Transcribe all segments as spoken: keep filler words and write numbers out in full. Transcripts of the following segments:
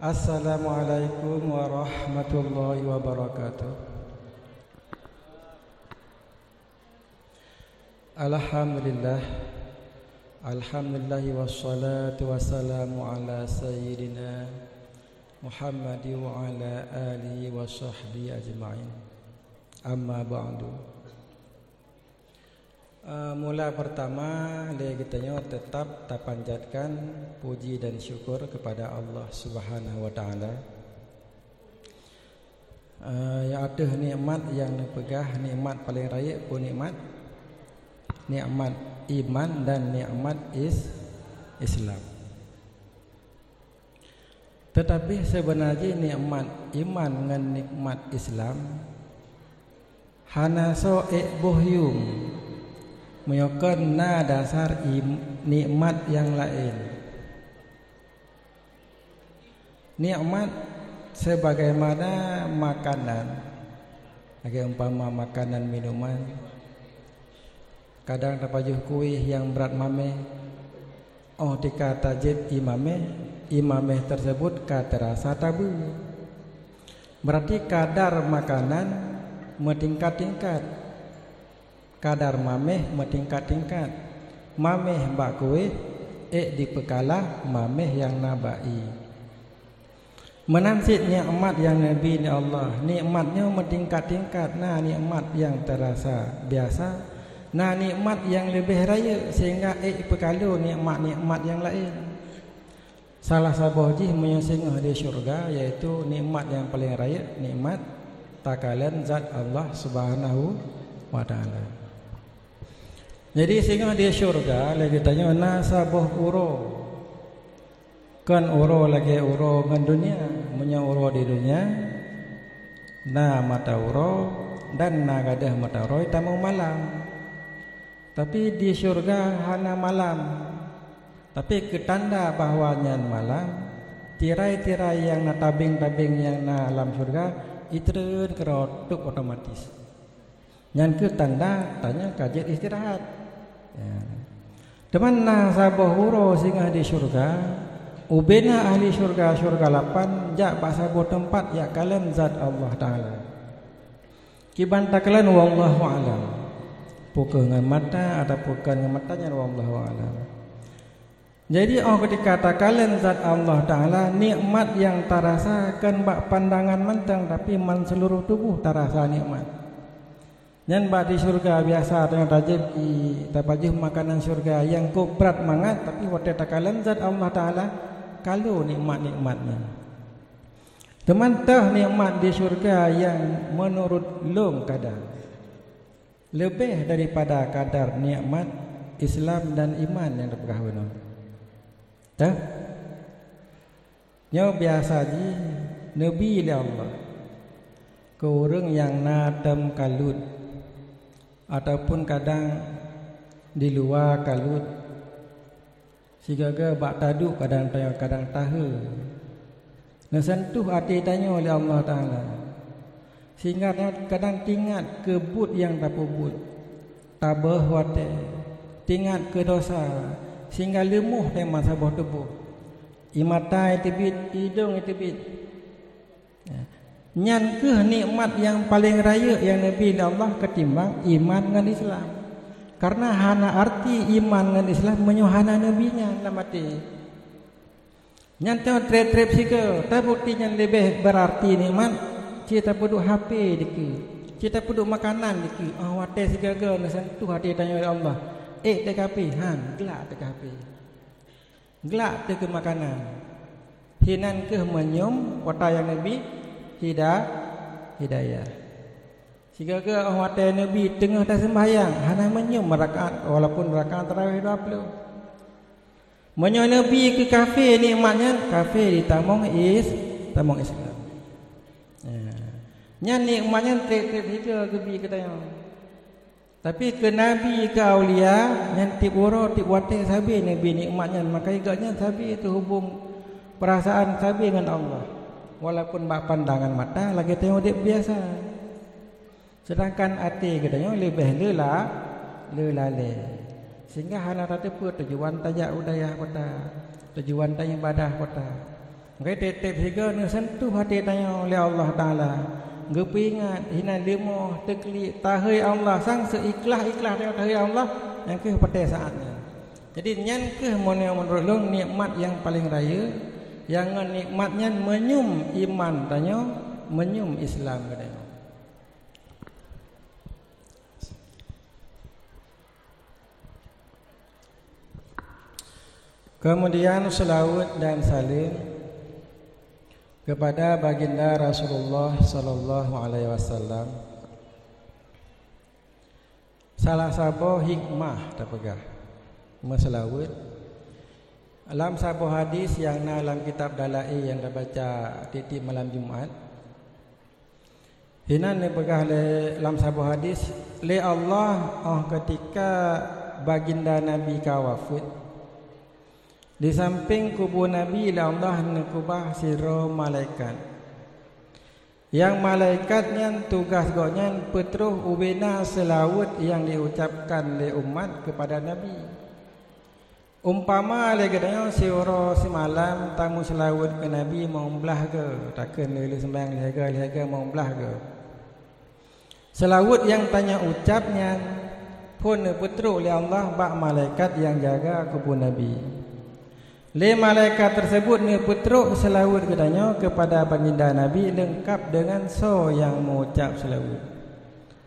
Assalamualaikum warahmatullahi wabarakatuh. Alhamdulillah. Alhamdulillah, wassalatu wassalamu ala sayyidina Muhammad wa ala alihi wa sahbihi ajma'in. Amma ba'du. Eh, mula pertama, lé geutanyoe tetap tapanjatkan puji dan syukur kepada Allah Subhanahu wa Ta'ala. Eh, nyang ateueh nikmat nyang neupeugah, nikmat paleng rayeuk peue nikmat? Nikmat iman dan nikmat is-, Islam. Teutapi seubeuna jih nikmat iman ngon nikmat Islam hana soe ék boh yuem, meunyoe kon na dasar im-, nikmat nyang laén. Nikmat sebagaimana makanan, lagée umpama makanan minuman, kadang tapajoh kueh nyang brat maméh, óh tika tajép ié maméh, ié maméh tersebut ka terasa tabeue. Berarti kadar makanan meutingkat-tingkat. Kadar maméh meutingkat-tingkat. Maméh bak kueh ék dipeukalah maméh nyang na bak ié. Meunan cit nikmat nyang neubi lé Allah, nikmat nyoe meutingkat-tingkat, na nikmat nyang teurasa biasa, na nikmat nyang leubeh rayeuk sehingga ék peukalu nikmat-nikmat nyang laén. Salah saboh jih meunyoe singoh di syeuruga, yaitu nikmat nyang paleng rayeuk, nikmat takalon zat Allah Subhanahu wa Ta'ala. Jadi, singoh di syeuruga, lagée tanyoe na saboh uroe. Kon uroe lagée uroe ngon dunia. Meunyoe uroe di dunia, na mata uroe dan na gadôh mata uroe tamong malam. Tapi di syeuruga hana malam. Tapi keu tanda bahwa nyan malam, tirai-tirai nyang na tabeng-tabeng nyang na lam syeuruga jitreun keudroe teuk otomatis. Nyan kheueh tanda tanyoe ka jeuet istirahat. Ya. Teuma na saboh uroe singoh di syeuruga, ubena ahli syeuruga, syeuruga lapan, jak bak saboh teumpat jak kalon zat Allah Ta'ala. Kiban takalon wallahu a'lam. Peu kheueh ngon mata ataupun kon ngon mata nyan wallahu a'lam. Jadi, óh keutika takalon zat Allah Ta'ala, nikmat nyang tarasa kon bak pandangan mantong, tapi man seuluruh tuboh tarasa nikmat. Nyan bak di syeuruga biasa tanyoe tajép ié, tapajoh makanan syeuruga nyang kôb brat mangat, tapi watée takalon zat Allah Ta'ala, kalu nikmat-nikmat nyan. Teuma toh nikmat di syeuruga nyang meunurot lôn kadang leubeh daripada kadar nikmat Islam dan iman nyang teupeugah bunoe. Tah? Nyoe biasa jih neubi lé Allah keu ureuëng nyang na tom kalut ataupun kadang di luwa kalut. Sigaga bak taduek kadang, kadang tahe. Neuseuntuh até tanyoe lé Allah Ta'ala. Sehingga tanyoe kadang teuingat keu buet nyang tapeubuet. Taböh watée. Teuingat keu dosa. Sehingga leumoh teuma saboh tuboh. Ié mata iteubiet, idong iteubiet. Ya. Nyan kheueh nikmat nyang paleng rayeuk nyang neubi lé Allah ketimbang iman ngon Islam. Karena hana arti iman ngon Islam meunyoe hana neubi nyan lam até. Nyan teuma treb-treb sigoe, teubukti nyan leubeh beurarti nikmat, ci tapeuduek H P dikeue, ci tapeuduek makanan dikeue, óh watée sigaga neuseuntuh até tanyoe lé Allah, ék teuka H P, han, glak teuka H P. Glak teuh keu makanan. Hinan kheueh meunyoe watée nyang neubi hida-, hidayah. Sigaga óh watée neubi teungoh taseumbahyang, hana meunyoe rakaat, walaupun rakaat tarawih dua ploh. Meunyoe neubi keu kafé nikmat nyan, kafé ditamong is-, tamong Islam. Ya. Nyan nikmat nyan treb-treb sigoe geubi keu tanyoe. Tapi keu nabi, keu aulia, nyan tieb uroe, tieb watée sabe neubi nikmat nyan, maka gobnyan sabe teuhubong peurasaan sabe ngon Allah. Walaupun bak pandangan mata lagée tanyoe udeb biasa. Seudangkan até geutanyoe leubeh leula-, leulalée. Sehingga hana tateupeue tujuan tajak u dayah kota, tujuan taibadah kota. Maka tiep-tiep sigoe neuseuntuh até tanyoe lé Allah Taala. Geupeuingat, hinan leumoh, teuklik, tahei Allah, sang seuikhlas-ikhlas tanyoe tahei Allah, nyang kheueh patéh saát nyan. Jadi, nyan kheueh meunyoe meunurot lôn nikmat nyang paleng rayeuk, nyang ngon nikmat nyan meunyum iman tanyoe, meunyum Islam geutanyoe. Kemudian, selawat dan salam kepada Baginda Rasulullah sallallahu alaihi wasallam. Salah saboh hikmah tapeugah meuseulawat. Lam saboh hadis nyang na lam kitab Dalail nyang tabaca tiep-tiep malam Jumat, hinan neupeugah lé, lam saboh hadis, lé Allah, óh keutika Baginda Nabi ka wafeuet, di sampéng kubu Nabi lé Allah neukeubah sidroe malaikat. Nyang malaikat nyan tugaih gobnyan peutroh ubena seulaweuet nyang jiucapkan lé umat keupada Nabi. Umpama lé geutanyoe siuroe simalam tameuseulaweuet keu Nabi mong blaih goe, takheun lé-lé seumbahyang lhèe goe, lhèe goe mong blaih goe. Seulaweuet nyang tanyoe ucap nyan phon neupeutrok lé Allah bak malaikat nyang jaga kubu Nabi. Lé malaikat teuseubut neupeutrok seulaweuet geutanyoe keupada Baginda Nabi leungkab deungon soe nyang meuucap seulaweuet.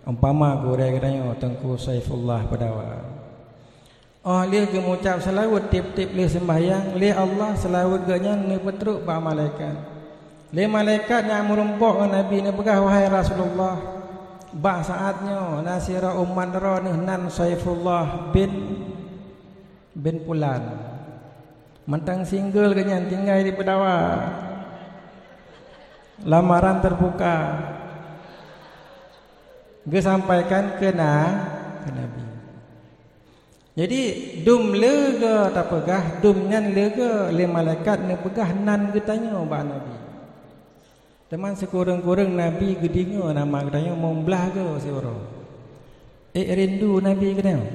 Umpama gurèe geutanyoe Teungku Saifullah Peudawa. Óh lheueh geumeucap seulaweuet tiep-tiep lheueh seumbahyang, lé Allah seulaweuet geuh nyan neupeutrok bak malaikat. Lé malaikat nyang meurumpok ngon Nabi neupeugah, "Wahai Rasulullah, bak saát nyoe na sidroe umat droeneuh nan Saifullah bin, bin Pulan. Mantong single geuh nyan tinggai di Peudawa. Lamaran teubuka." Geusampaikan keu na-, keu Nabi. Jadi, dum leuga tapeugah, dum nyan leuga lé malaikat neupeugah nan geutanyoe bak Nabi. Teuma sikureueng-kureueng Nabi geudeungoe nama geutanyoe mong blaih goe siuroe. Ék rindu Nabi geutanyoe?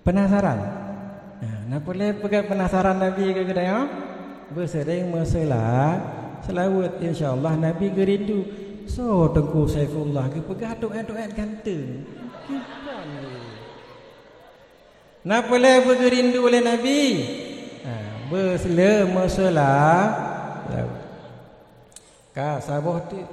Peunasaran? Nah, na peureulèe peugah peunasaran Nabi keu geutanyoe? Beuseuréng meuseula-, seulaweuet, insya Allah Nabi geurindu. Soe Teungku Saifullah geupeugah tuet-tuet ganteng? Bukan. Na peureulèe beugeurindu lé Nabi? Ha, beuseuréng meuseula-, ka saboh teuk.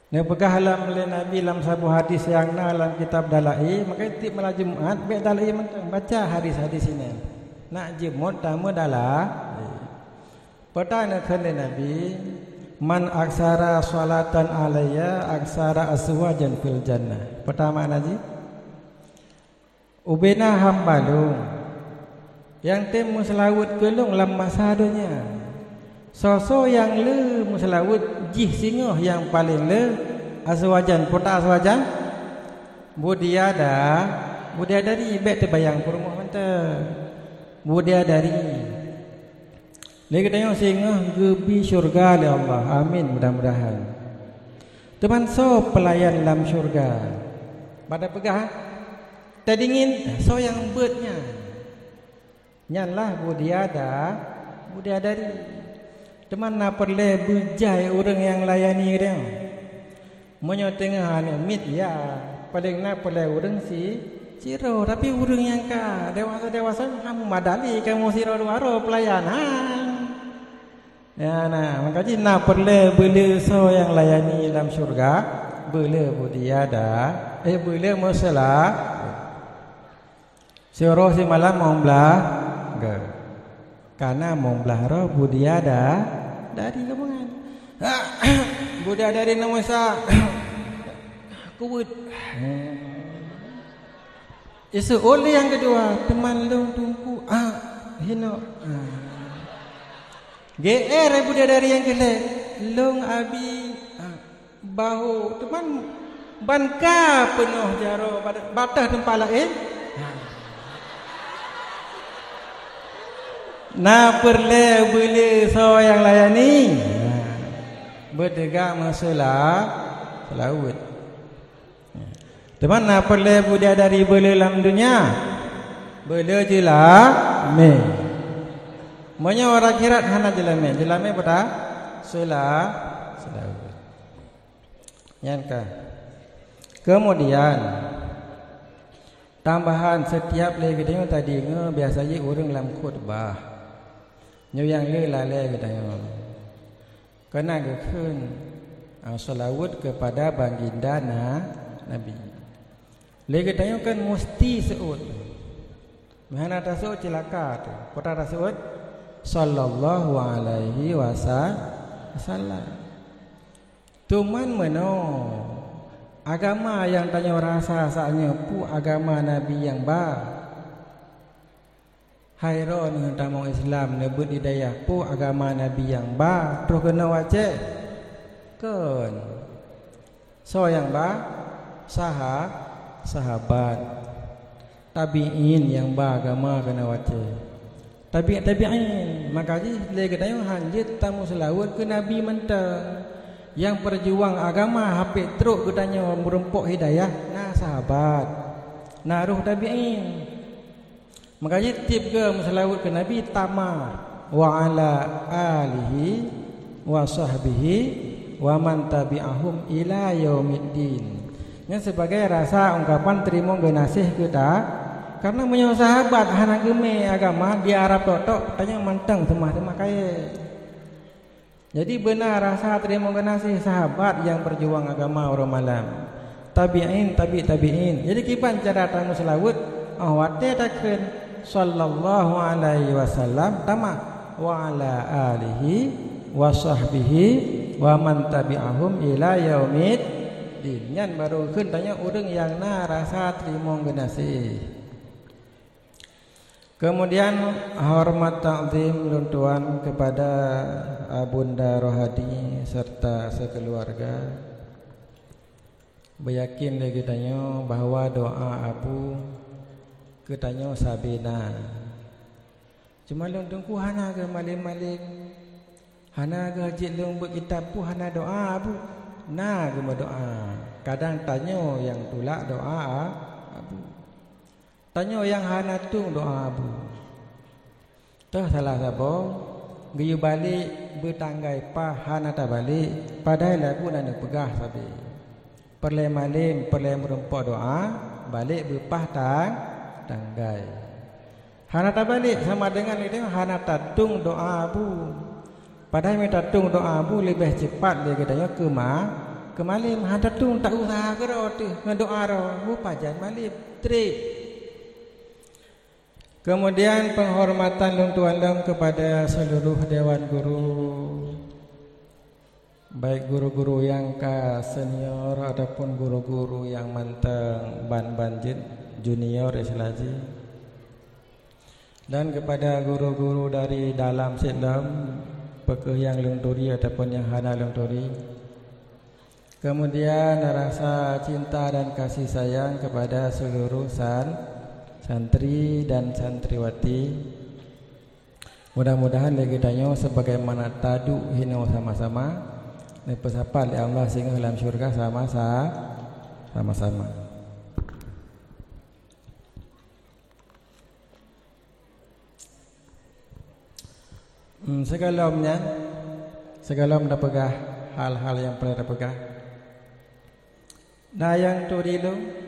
Neupeugah lom lé Nabi lam saboh hadis nyang na lam kitab Dalail, maka tiep malam Jumat bèk Dalail mantong, baca hadis-hadis nyan. Nak jeumot tameudala-, peue ta neukheun lé Nabi, "Man aksara sholatan alayya aksara azwajan fil jannah." Peue ta makna jih? Ubena hamba lôn nyang tem meuseulaweuet keu lôn lam masa donya. Soe-soe nyang le meuseulaweuet jih singoh nyang paleng le azwajan, peue ta azwajan? Budiada, budiadari, bèk teubayang peurumoh mantong. Budiadari. Lé geutanyoe singoh geubi syurga lé Allah. Amin, mudah-mudahan. Teuma soe peulayan lam syurga? Bak tapeugah, tadingin, soe nyang beuet nyan? Nyan lah budiada-, budiadari. Teuma na peureulèe beujai ureueng nyang layani geutanyoe. Meunyoe teungoh aneuk miet, ya, paleng na peureulèe ureueng si-, sidroe, tapi ureueng nyang ka dewasa-dewasa hana meumadali kamoe sidroe dua droe peulayan, han. Ya, na, maka jih na peureulèe beuleu soe nyang layani lam syurga, beuleu budiada-, eh, beuleu meuseula-, Siuroe simalam mong blaih goe. Kana mong blaih droe budiada-, dari lubungan. Budiadari nang Musa. Kuweuet. Iseuôt lé nyang keudua, teuma lôn Teungku, ah, hino. Ah. G R budiadari nyang keulhèe, lôn Abi, ah. Bahu, teuma ban ka peunoh jaroe bak-, bak teuh teumpat laén. Na peureulèe beuleu soe nyang layani. Beuteuga meuseula-, seulaweuet. Teuma na peureulèe budiadari beuleu lam donya. Beuleu jeulamé. Meunyoe ureuëng akhirat hana jeulamé, jeulamé pada sula-, seulaweuet. Nyan ka. Kemudian, tambahan, setiap lé geutanyoe tadeungoe biasa jih ureuëng lam khutbah. Nyoe nyang le lalée geutanyoe. Keunan geukheun, ah, seulaweuet keupada baginda na-, Nabi. Lé geutanyoe kan musti seuôt. Meuhana taseuôt cilaka teuh. Peue taseuôt? Sallallahu alaihi wasa-, wasallam. Teuma meunoe, agama nyang tanyoe rasa saat nyoe peue agama Nabi nyang ba. Hai droeneuh tamong Islam neubeuet di dayah peue agama Nabi nyang ba troh keunoe u Aceh? Kon. Soe nyang ba? Saha-, sahabat. Tabi'in nyang ba agama keunoe u Aceh. Tabi'-, tabi'in. Maka jih lé geutanyoe hanjeuet tameuseulaweuet keu Nabi mantong. Nyang peujuang agama hapék trok geutanyoe meurumpok hidayah na sahabat, na roh tabi'in. Maka jih tieb goe meuseulaweuet keu Nabi tamah, "Wa ala alihi wa sahbihi wa man tabi'ahum ila yaumiddin." Nyan sibagai rasa ungkapan teurimong geunaséh keu ta-, karna meunyoe sahabat hana geumé agama di Arab tok-tok, tanyoe mantong seumah-seumah kayée. Jadi beuna rasa teurimong geunaséh sahabat nyang peujuang agama uroe malam. Tabi'in, tabi' tabi'in. Jadi kiban cara tameuseulaweuet? Oh, watée takheun sallallahu alaihi wasallam tamah, "Wa ala alihi wa sahbihi wa man tabi'ahum ila yaumiddin." Nyan barô kheun tanyoe ureuëng nyang na rasa teurimong geunaséh. Kemudian, hormat takzim lôn tuan kepada Abunda Rohadi serta sekeluarga. Beuyakin lé geutanyoe bahwa doa Abu keu tanyoe sabe na. Cuma lôn teungku hana geumalém-malém, hana geuh jeuet lôn beuet kitab peue hana doa Abu. Na geumeudoa. Kadang tanyoe nyang tulak doa Abu. Tanyoe nyang hana tueng doa Abu. Toh salah saboh, geuyue balek beutanggai paih hana tabalek, padahai lagu na neupeugah sabe. Peureulée malem, peureulée meurumpok doa, balek beupaih tang-, tanggai. Hana tabalek sama deungon lé hana tatueng doa Abu. Padahai meunyo tatueng doa Abu leubeh cepat lé geutanyoe keuma-, keumalem, hana tatueng ta-useuha keudroe teuh ngon doa droe, beupajan malem, treb. Kemudian penghormatan lôn tuan lom kepada seluruh dewan guru, baik guru-guru nyang ka senior ataupun guru-guru nyang mantong ban-ban jeuet junior istilah jih. Dan kepada guru-guru dari dalam sit lom, peu kheueh nyang lôn turi ataupun nyang hana lôn turi. Kemudian rasa cinta dan kasih sayang kepada seluruh san-, santri dan santriwati. Mudah-mudahan lé geutanyoe sebagaimana taduek hinoe sama-sama, neupeusapat lé Allah singoh lam syurga sama-sa-, sama-sama. Hmm, sigohlom nyan, sigohlom tapeugah hal-hal nyang peureulée tapeugah. Na nyang turi lom?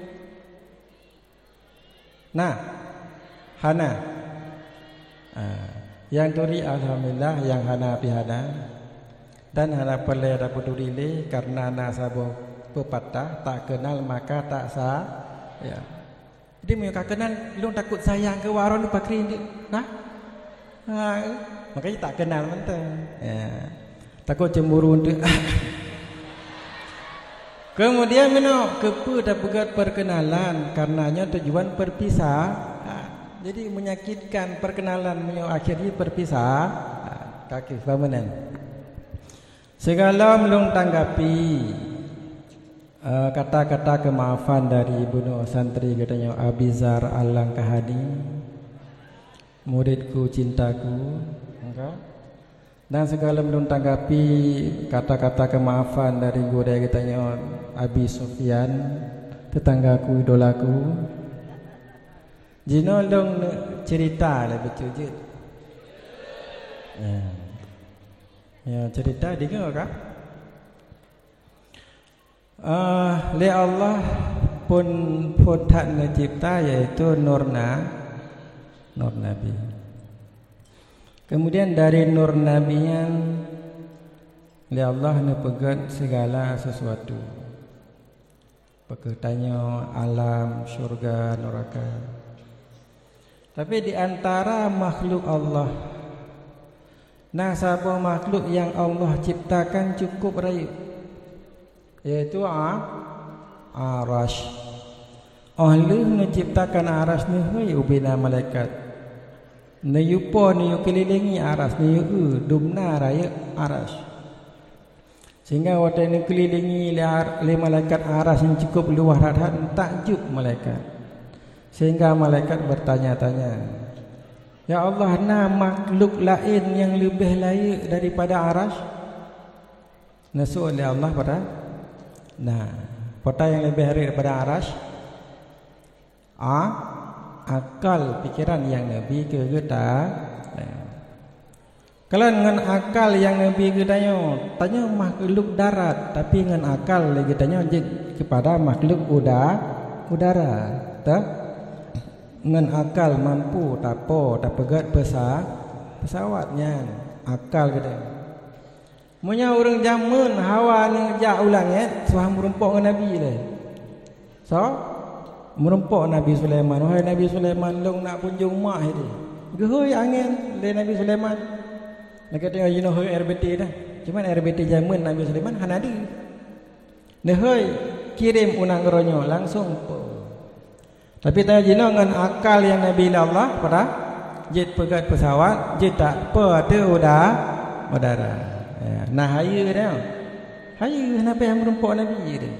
Na? Hana? Ah, nyang turi alhamdulillah, nyang hana pih hana. Dan hana peureulée tapeuturi lé, karna na saboh peupatah, "Tak kenal maka tak sa-," ya. Jadi meunyoe ka keunal, lôn takot sayang keu waron pakri nyoe. Nah? Ha, makanya tak kenal mantong. Ya. Takot cemburu nteuk. Kemudian meunoe, keupeue tapeugöt perkenalan? Karena nyoe tujuan perpisahan. Jadi menyakitkan perkenalan meunyoe akhirnya perpisahan. Kaki paham kan? Sigohlom lôn tanggapi, eh, kata-kata keumaafan dari bunoe santri geutanyoe Abizar Al-Langkahani, muridku cintaku, engka. Dan sigohlom lôn tanggapi kata-kata keumaafan dari gurée geutanyoe Abi Sufyan, tetanggaku, idolaku. Jinoe lôn neuk cerita lé bacut jeuet. Ya, cerita deungoe kah? Ah, lé Allah phon, phon that neucipta, yaitu nur na-, nur Nabi. Kemudian dari nur Nabi nyan, lé Allah neupeugét segala sesuatu. Pakon tanyoe alam, syurga, neraka. Tapi di antara makhluk Allah, na saboh makhluk nyang Allah ciptakan cukup rayeuk, yaitu a-, Arasy. Oh lheueh neuciptakan Arasy, neuhôi ubena malaikat. Neuyue po, neuyue keuliléngi Arasy, neuyue eu dum na rayeuk Arasy. Sehingga watée neukeuliléngi lé ar-, lé malaikat Arasy nyang cukup luwah that-that, takjub malaikat. Sehingga malaikat bertanya-tanya, "Ya Allah, na makhluk laén nyang leubeh rayeuk daripada Arasy?" Neuseuôt lé Allah pada, na, peue nyang leubeh rayeuk daripada Arasy? A-, akal, pikeran nyang neubi keu geuta-, kalon ngon akal nyang neubi geutanyoe, tanyoe makhluk darat, tapi ngon akal lé geutanyoe jeuet keupada makhluk uda-, udara, toh? Ngon akal mampu tapo, tapeugét peusa-, pesawat nyan, akal geutanyoe. Meunyoe ureuëng jameun hawa neujak u langét, soe han meurumpok ngon Nabi lé? Soe? Meurumpok Nabi Sulaiman. "Wahai Nabi Sulaiman, lôn nak kunjong mak," itu. Geuhôi angén lé Nabi Sulaiman. Lagée tanyoe jinoe hôi R B T dah. Cuman R B T jameun Nabi Sulaiman hana deuh. Neuhôi kirém u nanggroe nyoe langsong po. Tapi tanyoe jinoe ngon akal nyang neubi lé Allah, pada jeuet peugét pesawat, jeuet tapeue ateueh uda-, udara. Ya, na hayeue dah. Hayeue hana payah meurumpok Nabi deh.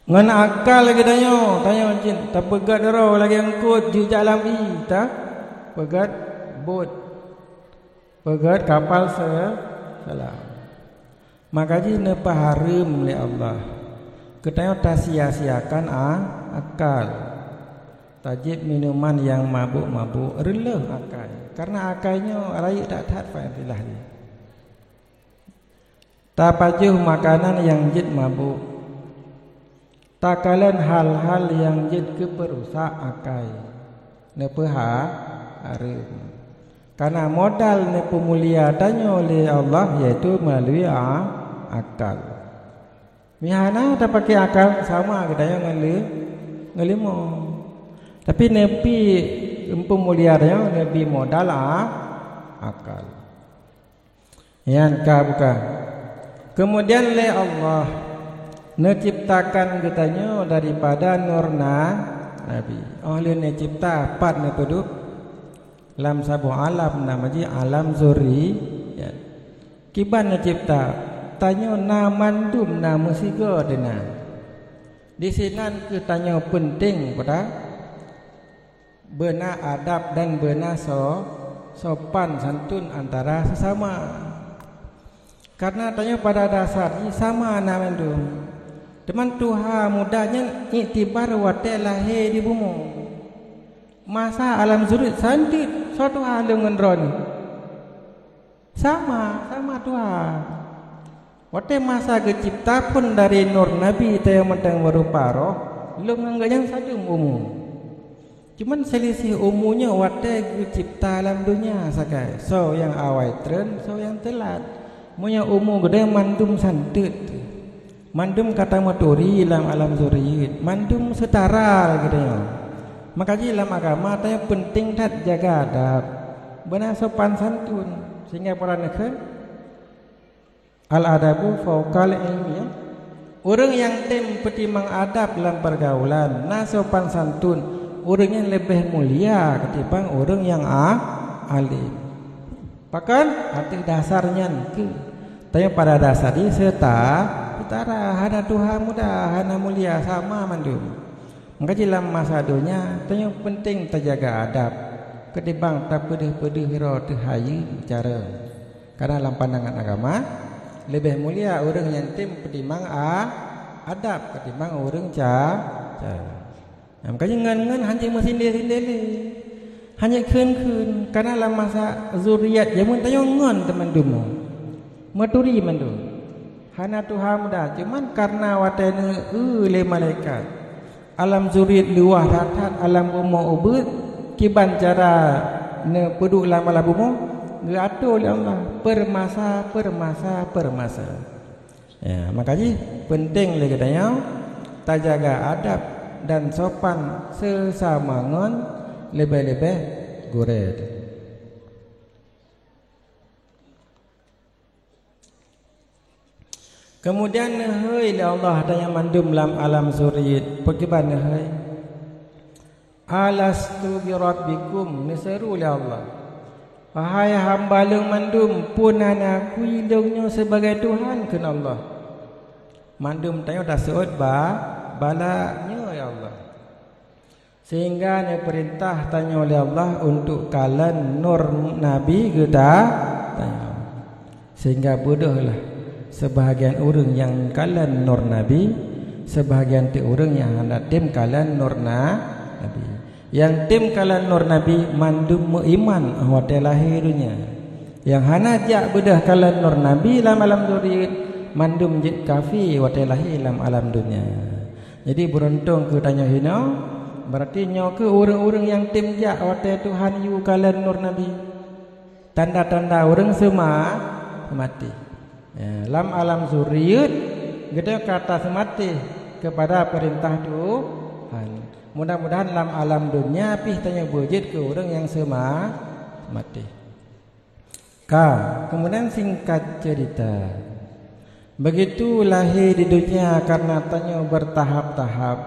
Ngon akal geutanyoe, tanyoe jeuet tapeugét droe lagée eungkôt jijak lam ié, tapeugét bot. Peugét kapal se-, selam. Maka jih neupeuhareuem lé Allah. Geutanyoe tasia-siakan a-, akal. Tajieb minuman nyang mabök-mabök, reuleueh akai. Karena akai nyoe rayeuk that-that, fa istilah jih. Tapajoh makanan nyang jeuet mabök. Takalon hal-hal nyang jeuet keu peurusak akai, neupeuha-, hareuem. Karena modal neupeumulia tanyoe lé Allah, yaitu meulalu a-, akal. Meuhana tapaké akal, sama geutanyoe ngon leu-, ngon leumo. Tapi neubi peumulia tanyoe, neubi modal a-, akal. Nyan ka buka. Keumudian lé Allah neuciptakan geutanyoe daripada nur na-, Nabi. Oh lheueh neucipta, pat neupeuduek? Lam saboh alam, nama jih alam zuri-, ya. Kiban neucipta, tanyoe na mandum na meusigoe teunan. Disinan keuh tanyoe peunteng pada beuna adab dan beuna so-, sopan santun antara sesama. Karena tanyoe pada dasar jih sama na mandum. Teuma tuha muda nyan iktibar watée lahé di bumoe. Masa alam zuri santun, soe tuha lôn ngon droeneuh? Sama, sama tuha. Watée masa geucipta pun dari nur Nabi teuh mantong meurupa roh, lôn ngon geuhnyan sadum umu. Cuman seulisih umu nyoe watée geucipta lam donya sagai, soe nyang awai treun, soe nyang teulat. Meunyoe umu geude mandum santeut, mandum ka tameuturi lam alam zuriet, mandum seutara lagée nyoe. Maka jih lam agama tanyoe peunteng that jaga adab, beuna sopan santun, sehingga peue neuh kheun, "Al-adabu fauqal ilmi," ya. Ureuëng nyang tem peutimang adab lam peurgaulan, na sopan santun, ureuëng nyan leubeh mulia ketimbang ureuëng nyang a-, além. Pakon? Ateueh dasar nyan keuh. Tanyoe pada dasar jih seuta-, seutara, hana tuha muda, hana mulia, sama mandum. Maka jih lam masa donya, tanyoe peunteng tajaga adab, ketimbang tapeudeuh-peudeuh droe teuh hayeue cara. Karena lam pandangan agama, leubeh mulia ureuëng nyang tem peutimang a-, adab ketimbang ureuëng ca-, cara. Nah, maka jih ngon-ngon han jeuet meusindé-sindé lé. Hana kheun-kheun, karena lam masa zuriat jameun tanyoe ngon teuma dumo. Meuturi mandum. Hana tuha muda, cuman karena watée neueu lé malaikat. Alam zuriat luwah that-that alam bumoe ubeuet, kiban cara neupeuduek lam alam bumoe, geuatoe lé Allah, peurmasa, peurmasa, peurmasa. Ya, maka jih penting lé geutanyoe tajaga adab dan sopan sesama ngon leubeh-leubeh gurée. Keumudian neuhôi lé Allah tanyoe mandum lam alam zuriat. Pakriban neuhôi? "Alastu birabbikum," neuseru lé Allah. "Wahai hamba lôn mandum, peue na neukui lôn nyoe sibagai Tuhan?" kheun Allah. Mandum tanyoe taseuôt ba, bala nyoe, ya Allah. Sehingga neupeurintah tanyoe lé Allah untuk kalon nur Nabi geuta-, tanyoe. Sehingga beudôhlah, sebahagian ureuëng nyang kalon nur Nabi, sebahagian teuk ureuëng nyang hana tem kalon nur na-, Nabi. Nyang tem kalon nur Nabi mandum meuiman watée lahé donya. Nyang hana jak beudôh kalon nur Nabi lam alam zuriat, mandum jeuet kafé watée lahé lam alam donya. Jadi, beuruntung kheueh tanyoe hinoe, berarti nyoe kheueh ureuëng-ureuëng nyang tem jak watée Tuhan yue kalon nur Nabi. Tanda-tanda ureuëng seuma-, seumatéh. Ya, lam alam zuriat, geutanyoe ka taseumatéh keupada peurintah Tuhan. Mudah-mudahan lam alam donya pih tanyoe beujeuet keu ureuëng nyang seuma-, seumatéh. Ka, keumudian singkat cerita. Beugitu lahé di donya karena tanyoe beurtahap-tahap.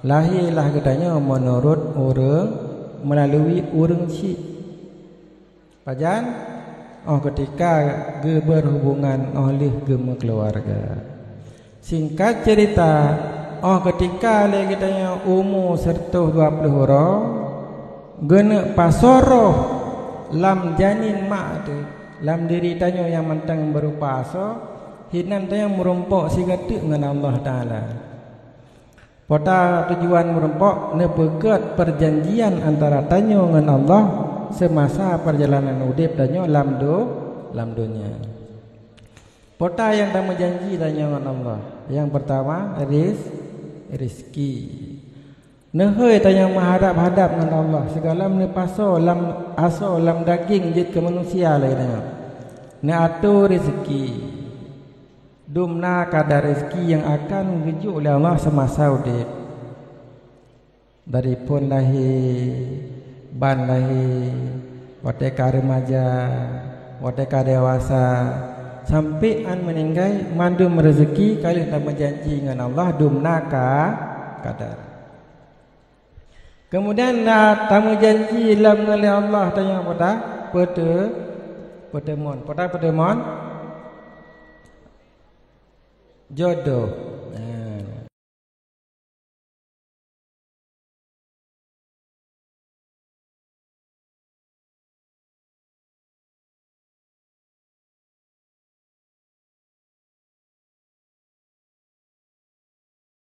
Lahé lah geutanyoe meunurot ureuëng meulalu ureuëng chik. Pajan? Óh keutika geubeurhubungan óh lheueh geumeukeuluwarga. Singkat cerita, óh keutika lé geutanyoe umu siratoh dua ploh uroe, geuneuk pasoe roh lam janin mak teuh, lam diri tanyoe nyang mantong meurupa asoe, hinan tanyoe meurumpok sigoe teuk ngon Allah Taala. Peue tujuan meurumpok? Neupeugét peujanjian antara tanyoe ngon Allah seumasa peurjalanan udeb tanyoe lam do-, lam donya. Peue nyang tameujanji tanyoe ngon Allah? Nyang peurtama, ris-, rezeki. Neuhôi tanyoe meuhadab-hadab ngon Allah, sigohlom neupasoe lam asoe lam daging jeuet keu manusia lagée nyoe. Neuatoe rezeki. Dum na kadar rezeki nyang akan geujok lé Allah seumasa udeb. Dari phon lahé, ban lahé, watée ka remaja, watée ka dewasa, sampoe án meuninggai, mandum rezeki ka lheueh tameujanji ngon Allah dum na ka kadar. Keumudian na tameujanji lom ngon lé Allah tanyoe peue ta-, peute-, peuteumon. Peue ta-, peuteumon? Jodoh.